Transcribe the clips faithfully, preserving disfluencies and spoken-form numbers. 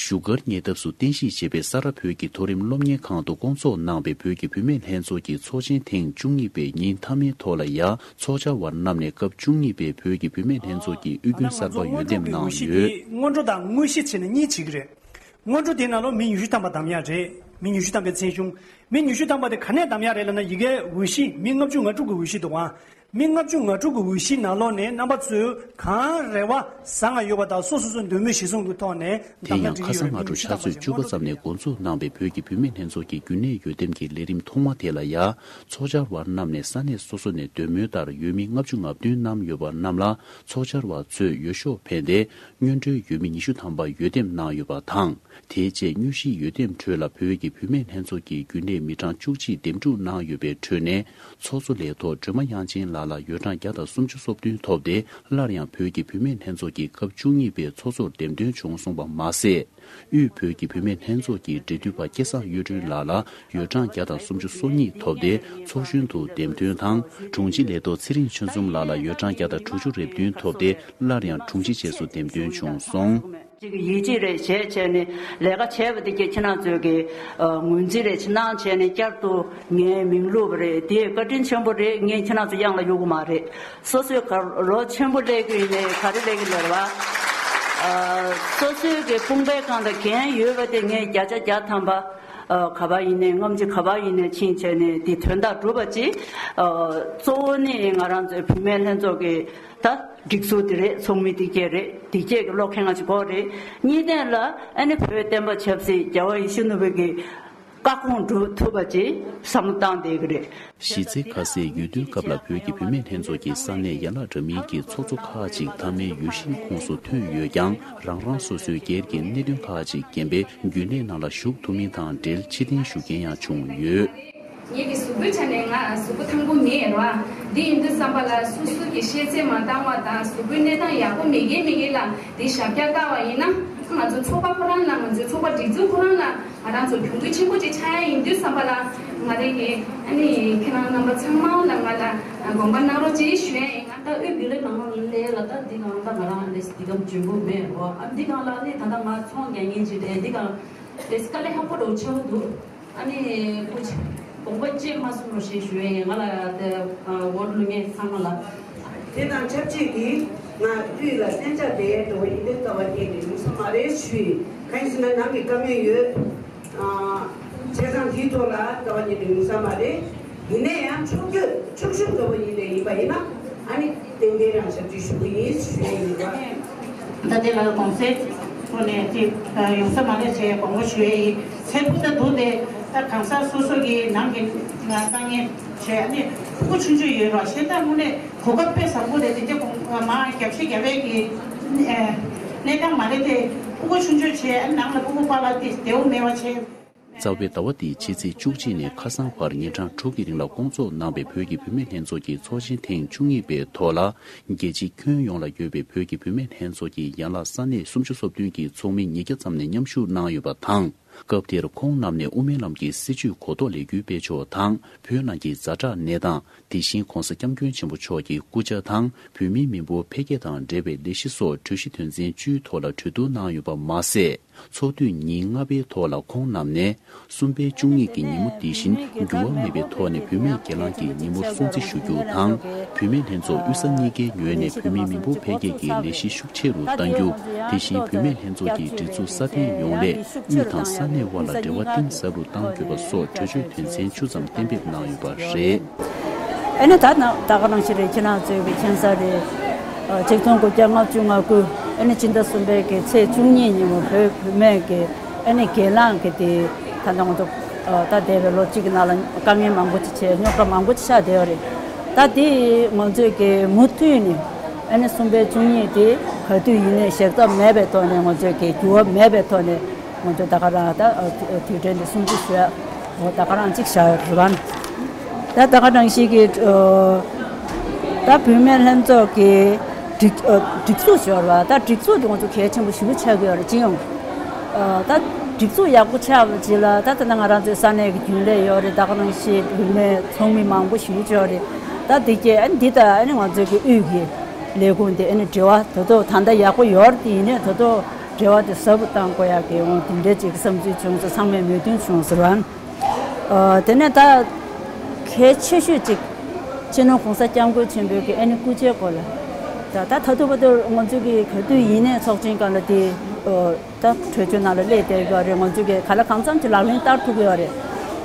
བཞུགས་སྒར་ཉེ་འདབས་སུ་རྟེན་གཞི་བྱས་པའི་ས་རཱ་བོད་ཀྱི་མཐོ་རིམ་སློབ་གཉེར་ཁང་དུ་སྐོང་ཚོགས་གནང་བའི་བོད་ཀྱི་བུད་མེད་ལྷན་ཚོགས་ཀྱི་ཚོགས་ཆེན་ཐེངས་བཅུ་གཉིས་པའི་ཉིན་མཐའ་མའི་ཐོག་ལ་ཡ། ཚོགས་བཅར་བ་རྣམས་ནས་སྐབས་བཅུ་གཉིས་པའི་བོད་ཀྱི་བུད་མེད་ལྷན་ཚོགས་ཀྱི་དབུས་རྒྱུན་གསར་པ་འོས་འདེམས་གནང་ཡོད། སྔོན་འགྲོ་དང་དངོས་གཞི་བྱས་ནས་གཉིས་བྱེད་ཀྱི་རེད། སྔོན་འགྲོ་དེ་ནང་ལོགས་མི་ཉི་ཤུ་ཐམ་པ་བདམས་ཡ་རེད། མི་ཉི་ཤུ་ཐམ་པའི་མཚན་གཞུང་། མི་ཉི་ཤུ་ཐམ་པ་དེ་ག་ནས་བདམས་ཡ་རེད་ལབ་ན། ཡི་གེ་འོས་གཞི་མི་ལྔ་བཅུ་ང་དྲུག་གི་འོས་གཞི་འདུག་ག་མི་ལྔ་བཅུ་ང་དྲུག་གི་འོས་གཞིའི་ནང་ལོགས་ནས་རྣམ་པ་ཚོས་གང་རེ་བ་བཟང་ང་ཡོད་པ་དང་། སོ་སོ་སོའི་འདོད་མོས་གཞིར་བཟུང་གི་ཐོག་ནས་དེ་ཡང་ཁ་སང་སྔ་དྲོ་ཕྱག་ཚོད་བཅུ་པ་ཙམ་ནས་འགོ་འཛུགས་གནང་བའི་བོད་ཀྱི་བུད་མེད་ལྷན་ཚོགས་ཀྱི་རྒྱུན་ལས་འོས་འདེམས་ཀྱི་ལས་རིམ་ཐོག་མ་དེ་ལ་ཡ། ཚོགས་བཅར་བ་རྣམས་ནས་ས་གནས་སོ་སོ་ནས་འདོད་མོས་ལྟར་འོས་མི་ལྔ་བཅུ་ང་བདུན་བསྣམས་ཡོད་པ་རྣམས་ལ། ཚོགས་བཅར་བ་ཚོས་འོས་ཤོག་འཕེན་ཏེ། སྔོན་འགྲོའི་འོས་མི་ཉི་ཤུ་ཐམ་པ་འོས་འདེམས་གནང་ཡོད་པ་དང་། དེ་རྗེས་དངོས་གཞིའི་འོས་འདེམས་ཁྲོད་ལ་བོད་ཀྱི་བུད་མེད་ལྷན་ཚོགས་ཀྱི་རྒྱུན་ལས་མི་གྲངས་བཅུ་གཅིག་འདེམས་སྒྲུག་གནང་ཡོད་པའི་ཁྲོད་ནས། ཚོགས་གཙོ་ལས་ཐོག་སྒྲོལ་མ་དབྱངས་ཅན་ལགས་ལ་འོས་གྲངས་བརྒྱ་དང་སུམ་ཅུ་སོ་བདུན་ཐོབ་སྟེ། སླར་ཡང་བོད་ཀྱི་བུད་མེད་ལྷན་ཚོགས་ཀྱི་སྐབས་བཅུ་གཉིས་པའི་ཚོགས་གཙོར་འདེམས་ཐོན་བྱུང་སོང་བ་མ་ཟད། དབུས་བོད་ཀྱི་བུད་མེད་ལྷན་ཚོགས་ཀྱི་འབྲེལ་མཐུད་པ་སྐལ་བཟང་གཡུ་སྒྲོན་ལགས་ལ་འོས་གྲངས་བརྒྱ་དང་སུམ་ཅུ་སོ་གཉིས་ཐོབ་སྟེ། ཚོགས་གཞོན་དུ་འདེམས་ཐོན་དང་། དྲུང་ཆེ་ལས་ཐོག་ཚེ་རིང་ཆོས་འཛོམས་ལགས་ལ་འོས་གྲངས་བརྒྱ་དང་དྲུག་ཅུ་རེ་བདུན་ཐོབ་སྟེ། སླར་ཡང་དྲུང་ཆེ་བཅས་སུ་འདེམས་ཐོན་བྱུང་སོང་། ཅིག་ཡིད་ཆེས་རེ་བྱས་བྱས་ནས་ལས་ཀ་བྱས་པ་དེ་གྱད་ཁྱེད་རང་ཚོས་ཀྱི་ངོས་འཛིན་རེ་གནང་བྱས་ནས། བསྐྱར་དུ་ངའི་མིང་བླུགས་པ་རེད། དེ་བཀའ་དྲིན་ཆེན་པོ་རེད། ངས་ཁྱེད་རང་ཚོ་གཡང་ལ་གཡུག་གི་མ་རེད། སོ་སོས་ག་རོ་ཆེན་པོ་ལས་ཀྱི་ཡིན་ནའི་ག་རེ་ལས་ཀྱི་ལོར་བ། སོ་སོའི་གི་དཔུང་པའི་སྒང་དུ་འགན་ཡོད་པ་དེ་ངས་བརྒྱ་ཆ་བརྒྱ་ཐམ་པ་ག་པར་ཡིན་ནའི་རྔམ་བརྗིད་ག་པར་ཡིན་ནའི་ཕྱིན་བྱས་ནས་དེ་དོན་དག་སྒྲུབ་པ་ཅིག་གཙོ་བོ་ནི་ང་རང་ཚོའི་བུད་མེད་ལྷན་ཚོགས་ཀྱི་ད་སྒྲིག་འཛུགས་དེ་རེད། ཚོགས་མི་དེ་གྱད་རེད། དེ་གྱད་ཀྱི་བློ་ཁེངས་ང་ཅིག་དགོས་རེད། གཉིས་ལྡན་ལ་ཨ་ནི་བོད་བསྟན་པ་ཆབ་སྲིད་རྒྱལ་བ་ཡིད་བཞིན་ནོར་བུའི་གི་བཀའ་དགོངས་སྒྲུབ་ཐུབ་པ་ཅིག་བསམ་བློ་བཏང་བསྡད་ཀྱི་རེད། གཞི་རྩའི་ཁ་གསལ་འོས་བསྡུའི་སྐབས་ལ་བོད་ཀྱི་བུད་མེད་ལྷན་ཚོགས་ཀྱི་ས་གནས་ཡན་ལག་འདྲ་མིན་གྱི་ཚོགས་གཙོ་ཁག་ཅིག་མཐའ་མའི་འོས་གཞིའི་ཁོངས་སུ་ཐོན་ཡོད་ཀྱང་། རང་རང་སོ་སོའི་སྒེར་གྱི་གནད་དོན་ཁག་ཅིག་རྐྱེན་པས་རྒྱུན་ལས་ནང་ལ་ཞུགས་ཐུབ་མིན་དང་འབྲེལ་ཕྱིར་འཐེན་ཞུ་མཁན་ཡང་བྱུང་ཡོད། ངེད་ཀྱི་གཟུགས་པོའི་ཆ་ནས་ང་གཟུགས་པོ་ཐང་པོ་མེད་རེད་བ། འདི་ཡིན་དུས་ཙམ་པ་ལ་སོ་སོ་གི་ཤེས་ཚད་མ་འདང་བ་དང་། གཟུགས་པོའི་གནས་སྟངས་ཡག་པོ་མེད་མཁན་མེད་མཁན་ལ་འདི་ཞབས་བཀྱག་བཏང་བ་ཡིན་ན། ང་ཚོ་ཚོགས་པ་ཁོ་རང་ལ། ང་ཚོའི་ཚོགས་པ་སྒྲིག་འཛུགས་ཁོ་རང་ལ་ང་རང་ཚོ་གྱོང་གུད་ཆེན་པོ་ཅིག་ཆགས་ཡ་ཡིན་དུས་ཙམ་པ་ལ། ང་རང་གིས་ཨ་ནི་ཁྱེད་རང་རྣམ་པ་ཚང་མ་ལ་ང་ལ་དགོངས་པ་གནང་རོགས་ཅེས་ཞུ་ཡ་ཡིན། ང་ད་དབུས་རྒྱུན་ལས་ནང་ལ་ལས་ལ་ད་འདི་གང་ད་ང་རང་ལས་འདི་གམ་འཇོན་པོ་མེད་རོ། ཨ་འདི་གང་ལ་ནི་ད་ལྟ་ང་ཚོང་རྒྱག་མཁན་ཅིག་རེད། འདི་གང་ལས་དཀའ་ལས་ཁག་པོ་འདྲ་བོ་ཆེ་བོ་འདུག་ཨ་ནི་སྐུ་མཁྱེན་དགོངས་པ་བཅད་མ་གསུང་རོགས་ཞེས་ཞུ་ཡ་ཡིན། ང་ལ་དེ་ཝོ་ཊི་བླུག་མཁན་ཚང་མ་ལ། དེ་དང་ཆབས་ཅིག་གིས་ང་དབུས་ལ་གཏན་འཇགས་བསྡད་འགྲོ་བ་ཡིན་པའི་རྩ་བ་ཉིད་ནས་ཡོང་ས་མ་རེད་ཞུས། གང་ཡིན་ཟེར་ན་ནང་གི་བཀའ་མོལ་ཡོད། བྱས་ཙང་དེའི་ཐོག་ལ་རྩ་བ་ཉིད་ནས་ཡོང་ས་མ་རེད། ཡིན་ན་ཡང་ཕྱོགས་བསྐྱོད་ཕྱོགས་ཞུགས་འགྲོ་བ་ཡིན་པ་ཡིན་པ་ཡིན་ན། ཨ་ནི་ཏན་ཏན་རང་ཞབས་ཕྱི་ཞུ་གི་ཡིན་ཞུ་ཡ་ཡིན་པ། ད་དེ་ལ་གོང་གསལ་ཐོག་ནས་དེ་ཡོང་ས་མ་རེད་ཅེས་དགོངས་པ་ཞུ་ཡ་ཡིན། ཚད་ཕུགས་ད་འདུག་སྟེ། ད་གང་ཟག་སོ་སོ་གི་ནང་གི་དཀའ་ངལ་བྱས། ཨ་ནི་ཕྲུ་གུ་ཆུང་ཆུང་ཡོད་རོགས་ཤེས་ད་དངོས་གནས་གོ་སྐབས་དཔེ་བཟང་པོ་རེད། དེ་འདྲ་གོང་མ་རྒྱབ་ཤེས་རྒྱབ་པའི་གི་གནས་སྟངས་མ་རེད་དེ། ཕྲུ་གུ་ཆུང་ཆུང་བྱས། ཨ་ནི་ནང་ལ་ཕྲུ་གུ་པཱ་ལགས་དེ་བདེ་བོ་མེད་པ་བྱས། རྩ་བའི་ཟླ་བ་འདིའི་ཕྱི་ཚེས་བཅུ་གཅིག་ནས་ཁ་སང་བར་ཉིན་གྲངས་དྲུག་གི་རིང་ལ་སྐོང་ཚོགས་གནང་བའི་བོད་ཀྱི་བུད་མེད་ལྷན་ཚོགས་ཀྱི་ཚོགས་ཆེན་ཐེངས་བཅུ་གཉིས་པའི་ཐོག་ལ། རྒྱལ་སྤྱི་ཁྱོན་ཡོངས་ལ་ཡོད་པའི་བོད་ཀྱི་བུད་མེད་ལྷན་ཚོགས་ཀྱི་ཡན་ལག་ས་གནས་སུམ་ཅུ་སོ་བདུན་གྱི་ཚོགས་མི་ཉིས་བརྒྱ་ཙམ་ནས་མཉམ་ཞུགས་གནང་ཡོད་པ་དང་། སྐབས་དེར་ཁོང་རྣམས་ནས་དབུ་མའི་ལམ་གྱི་སྲིད་བྱུས་གོ་རྟོགས་ལས་འགུལ་སྤེལ་ཕྱོགས་དང་། བོད་ནང་གི་ཛ་དྲག་གནས་སྟངས། དེ་བཞིན་༸གོང་ས་༸སྐྱབས་མགོན་ཆེན་པོ་མཆོག་གི་སྐུ་ཕྱྭ་དང་བོད་མིའི་མི་འབོར་འཕེལ་རྒྱས་དང་འབྲེལ་བའི་ལས་གཞི་སོགས་གྲོས་གཞི་དོན་ཚན་བཅུའི་ཐོག་ལ་གྲོས་བསྡུར་གནང་ཡོད་པ་མ་ཟད། ཚོགས་དུས་ཉིན་ལྔ་པའི་ཐོག་ལ་ཁོང་རྣམས་ནས་གསུམ་པའི་བཅུ་གཉིས་ཀྱི་ཉིན་མོ་དེ་བཞིན་འགྱུར་བ་མེད་པའི་ཐོག་ནས་བུད་མེད་སྒེར་ལངས་ཀྱི་ཉིན་མོར་སྲུང་བརྩི་ཞུ་རྒྱུ་དང་། བུད་མེད་ལྷན་ཚོགས་དབུས་ས་གཉིས་ཀའི་ངོས་ནས་བོད་མིའི་མི་འབོར་འཕེལ་རྒྱས་ཀྱི་ལས་གཞི་ཤུགས་ཆེ་རུ་གཏང་རྒྱུ། དེ་བཞིན་བུད་མེད་ལྷན་ཚོགས་ཀྱི་སྒྲིག་འཛུགས་སྲ་བརྟན་ཡོང་སླད། དབུས་དང་ས་གནས་དབར་ལ་འབྲེལ་བ་གཏིང་ཟབ་རུ་གཏང་དགོས་པ་སོགས་གྲོས་ཆོད་དོན་ཚན་བཅུ་ཙམ་གཏན་འབེབས་གནང་ཡོད་པ་རེད། ཨ་ནི་ད་ནང་ད་ག་ནང་བཞིན་རེད། ཁྱེད་རང་ཚོའི་གི་མཁྱེན་གསལ་རེད། ཆིག་སྟོང་དགུ་བརྒྱ་ལྔ་བཅུ་ང་དགུ། ཨ་ནི་ཕྱི་ཟླ་གསུམ་པའི་གི་ཚེས་བཅུ་གཉིས་ཉིན་མོ་བོད་བུད་མེད་ཀྱི་ཨ་ནི་སྒེར་ལངས་ཀྱི་དེ་ད་ལྟ་ང་ཚོ་ད་འདས་པའི་ལོ་གཅིག་གི་ནང་ལ་དཀའ་ངལ་མང་པོ་ཅིག་བྱས། རྙོག་དྲ་མང་པོ་ཅིག་ཆགས་བསྡད་ཡོད་རེད། ད་དེ་ང་ཚོས་གི་མུ་མཐུད་ནས་ཨ་ནི་གསུམ་པའི་བཅུ་གཉིས་དེ་ག་དུས་ཡིན་ནའི་གཞག་ཐབས་མེད་པའི་ཐོག་ནས། ང་ཚོས་གི་འགྱུར་བ་མེད་པའི་ཐོག་ནས། ང་ཚོ་ད་ག་རང་ད་དུས་དྲན་དེ་སྲུང་བརྩི་ཞུ་ཡ་ད་ག་རང་གཅིག་བཞག་ཡོད་རེད་བ། ད་ད་ག་རང་ཞིག་གི་ད་བུད་མེད་ལྷན་ཚོགས་ཀྱི་སྒྲིག་སྒྲིག་འཛུགས་ཞུ་བ། ད་སྒྲིག་འཛུགས་དེ་ང་ཚོ་གལ་ཆེན་པོ་ཞེ་པོ་ཆགས་ཀྱི་ཡོད་རེད། སྤྱི་ཡོངས་ད་སྒྲིག་འཛུགས་ཡག་པོ་ཆགས་པ་ཅིག་ལ། ད་ད་ང་རང་ཚོའི་ས་གནས་ཀྱི་རྒྱུན་ལས་ཡོད་རེད། ད་ག་རང་ཞིག་བུད་མེད་ཚོགས་མི་མང་པོ་ཞེ་པོ་ཅིག་ཡོད་རེད། ད་དེ་གས་ཨ་ནི་འདི་ད་ཨ་ནི་ང་ཚོའི་གི་དབུས་ཀྱི་ལས་ཁུངས་དེ་ཨ་ནི་འབྲེལ་བ་ད་དུང་ད་ལྟ་ཡག་པོ་ཡོད་རེད། དེ་ཡིན་ནའི་ད་དུང་ འབྲེལ་བ་དེ་ཟབ་པོ་གཏང་དགོས་ཡག་གི་འོང་དེ་འདྲའི་ཅིག་བསམ་ཚུལ་བྱུང་སོང་། ཚང་མས་མོས་མཐུན་བྱུང་ཟེར་བ། ཨ་དེ་ནས་ད་གལ་ཆེ་ཤོས་ཅིག་སྤྱི་ནོར་༸གོང་ས་༸སྐྱབས་མགོན་ཆེན་པོའི་གི་ཨ་ནི་སྐུ་ཕྱྭའི་སྐོར་ལ་ད་ད་ད་ཐུབ་པ་དུ་ང་ཚོ་གི་ག་དུས་ཡིན་ནའི་ཚོགས་ཆེན་སྒང་ལ་དེ་ཨ་ད་གྲོས་ཆོད་ནང་ལ་སླེབས་བསྡད་ཡོད་རེད། ང་ཚོ་གི་ག་ལ་གང་འཚམ་ཅིག་ལག་ལེན་བསྟར་ཐུབ་ཀྱི་ཡོད་རེད།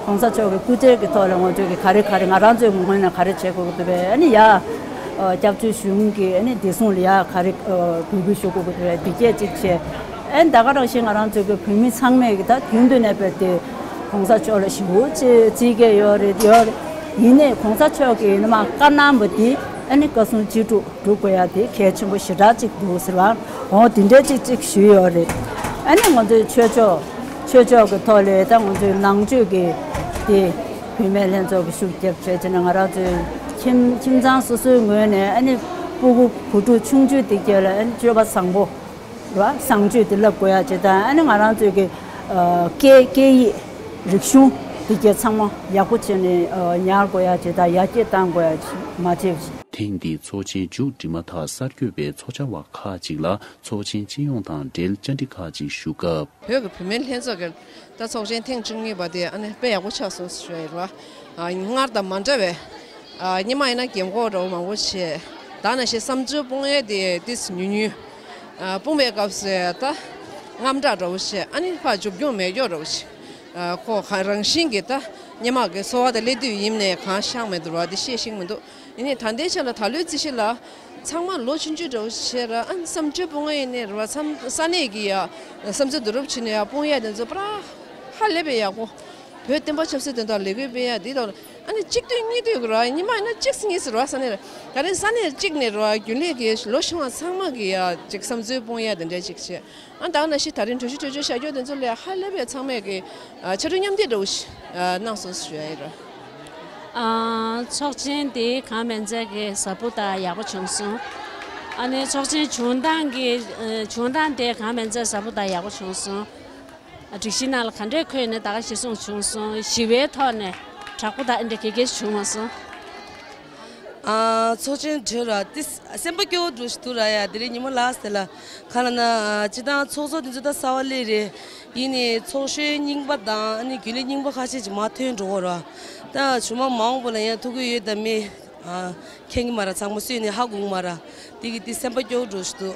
༸གོང་ས་མཆོག་གི་སྐུ་ཕྱྭའི་གི་ཐོག་ལ་ང་ཚོ་གི་ག་རེ་ག་རེ་ང་རང་ཚོའི་ངོས་ནས་ག་རེ་བྱེད་དགོས་ཀྱི་འདུག་པས། ཨ་ནི་ཡ་ཨ་སྐྱབས་བཅོལ་གཞུང་གི་ཨ་ནི་བདེ་སྲུང་ལ་ཡ་ག་རེ་ཨ་འབོད་སྐུལ་ཞུ་དགོས་ཀྱི་འདུག་པས། འདི་སྐད་ཅིག་བྱས། ཨ་ནི་ད་ག་རང་བཞིན་ང་རང་ཚོ་གི་བོད་མི་ཚང་མས་གི་ད་རྒྱུན་དུ་ནས་དཔེར་དེ་༸གོང་ས་མཆོག་ལ་ཞེ་པོ་ཅིག་བརྩི་གི་ཡོད་རེད། ཡོད་རེད། ཡིན་ནའི་༸གོང་ས་མཆོག་གི་ནི་མ་བཀའ་གནང་བ་དེ་ཨ་ནི་བཀའ་གསུང་ཅི་སྒྲུབ་སྒྲུབ་དགོས་ཡ་དེ་གལ་ཆེན་པོ་ཞེ་དྲག་ཅིག་འདུག་ཟེར་བ། འོ་དེ་འདྲའི་ཅིག་ཅིག་ཞུས་ཡོད་རེད། ཨ་ནི་ང་ཚོའི་ཆོས་ཕྱོགས་ཆོས་ཕྱོགས་ཀྱི་ཐོག་ལས་ད་ང་ཚོའི་ནང་ཆོས་ཀྱི་དེ་བུད་མེད་ལྷན་ཚོགས་ཀྱི་ཤུགས་རྒྱབ་བྱས་བྱས་ནས་ང་རང་ཚོའི་ཁྱིམ་ཁྱིམ་ཚང་སོ་སོའི་ངོས་ནས་ཨ་ནི་སྤུ་གུ་བུ་ཕྲུག་ཆུང་ཆུང་དེ་གྱད་ལ་ཨ་ནི་སྤྱོད་པ་བཟང་པོ་ར་བཟང་སྤྱོད་དེ་བསླབ་དགོས་ཡ་བྱས་དང་། ཨ་ནི་ང་རང་ཚོའི་གི་ཨ་སྐད་སྐད་ཡིག་རིག་གཞུང་དེ་གྱད་ཚང་མ་ཡག་པོ་བྱས་ནས་ཨ་ཉར་དགོས་ཡ་བྱས་དང་། ཡར་རྒྱས་གཏང་དགོས་ཡ་བྱས་མ་བྱས། ཐེངས་འདིའི་ཚོགས་ཆེན་མཇུག་སྒྲིལ་མ་ཐག་གསར་འགོད་པས་ཚོགས་བཅར་བ་ཁག་ཅིག་ལ་ཚོགས་ཆེན་སྤྱི་ཡོངས་དང་འབྲེལ་བཅར་འདྲི་ཁག་ཅིག་ཞུ་སྐབས། བོད་ཀྱི་བུད་མེད་ལྷན་ཚོགས་ཀྱི་ད་ཚོགས་ཆེན་ཐེངས་བཅུ་གཉིས་པ་དེ་ཨ་ནི་དཔེ་ཡག་པོ་ཆགས་སོང་ཞུ་ཡ་ཡིན་པ། ཨ་སྔར་དང་མ་འདྲ་བའི་ཨ་སྔོན་མ་ཡིན་ན་རྒན་གོག་འདྲ་བོ་མང་པོ་བྱས། ད་ནང་བཞིན་བསམ་ཚུལ་སྤུངས་ཡས་དེ་ཏིས་ཉུང་ཉུང་། ཨ་སྤུངས་པའི་སྐབས་སུ་ད་རྔམ་སྐྲག་འདྲ་བོ་བྱས། ཨ་ནི་ཕར་མཇུག་སྐྱོང་མེད་སྐྱོ་འདྲ་བོ་བྱས། ཨ་ཁོ་ག་རང་བཞིན་གྱིས་ད་སྔོན་མ་གི་འཚོ་བ་དང་སླེབས་དུས་ཡིན་ནའི་གང་ཤེས་མི་འདུག་བ། དེ་བཤད་ཤེས་མི་འདུག་ཡིན་ནའི་ད་ལྟའི་ཆ་ལ་ད་ལོའི་རྩིས་གཞི་ལ་ཚང་མ་ལོ་ཆུང་ཆུང་འདྲ་བོ་བྱས་ར། ཨ་ནི་བསམ་ཚུལ་སྤུངས་ཡས་ཡིན་ནའི་ར་བ། ཚང་ས་གནས་ཀྱི་ཡ་བསམ་ཚུལ་བསྡུ་རུབ་བྱས་ནས་ཡ་སྤུངས་ཡས་དེ་ཚོ་པར་ཧ་ལས་པའི་ཡག་པོ། བོད་བསྟན་པ་ཆབ་སྲིད་དོན་དག་ལས་འགུལ་སྤེལ་ཡ་འདི་དང་། ཨ་ནི་གཅིག་སྡུད་གཉིས་སྡུད་ཀྱི་ར། སྔོན་མ་ཡིན་ན་གཅིག་གཉིས་སུ་ར་ས་གནས་ར། ད་རེས་ས་གནས་གཅིག་ནས་ར་རྒྱུན་ལས་ཀྱི་ལོ་ཆུང་བ་ཚང་མ་གི་ཡ་ཅིག་བསམ་ཚུལ་སྤུངས་ཡ་དེ་འདྲ་ཅིག་བྱས། ཨ་ད་ནང་བཞིན་ད་རིང་གྲོས་གཞི་གྲོས་ཆོད་བཞག་རྒྱུ་དེ་ཚོ་ལས་ཧ་ལས་པའི་ཚང་མས་ཀྱི་ཨ་ཕྱར་གྲུ་མཉམ་འདེགས་འདྲ་བོ་ཞིག་ཨ་གནང་སོང་ཞུ་ཡ་ཡིན་ར། ཨ་ཚོགས་ཆེན་དེ་གང་མིན་ཚད་ཀྱི་ཟབ་པོ་དང་ཡག་པོ་བྱུང་སོང་། ཨ་ནི་ཚོགས་ཆེན་བྱུང་སྟངས་ཀྱི་ཨ་བྱུང་སྟངས་དེ་གང་མིན་ཚད་ཟབ་པོ་དང་ཡག་པོ་བྱུང་སོང་། སྒྲིག་གཞི་ནང་ལ་ག་འདྲས་འཁོད་ནས་ད་ག་གཞི་བཟུང་བྱུང་སོང་། ཞི་བའི་ཐོག་ནས་དྲག་པོ་དང་ཨེ་འདྲ་གེ་གེ་བྱུང་མ་སོང་། ཨ་ཚོགས་ཆེན་གྲོལ་ར་ཏི་སེམས་པ་སྐྱོ་བོ་འདྲ་ཞིག་འདུག་ར་ཡ། དེ་རིང་ཉི་མ་ལགས་ཟེར་ལ་ག་ལ་ན་སྤྱི་བཏང་ཚོགས་གཙོ་དེ་ཚོ་ད་གསར་པ་སླེབས་རེད། ཡིན་ནའི་ཚོགས་གཞོན་རྙིང་པ་དང་ཨ་ནི་རྒྱུན་ལས་རྙིང་པ་ཁ་ཤས་ཅིག་མར་ཐོན་འགྲོ་གི་ར། ད་ཇུ་མ་མ་འོངས་པ་ལ་ཡང་ཐུག་གི་ཡོད་དམ་མེད་ཨ་མཁྱེན་གི་མ་ར། ཚང་མ་སུས་ནི་ཧ་གོ་གི་མ་ར། དེ་གི་ཏི་སེམས་པ་སྐྱོ་བོ་འདྲ་ཞིག་འདུག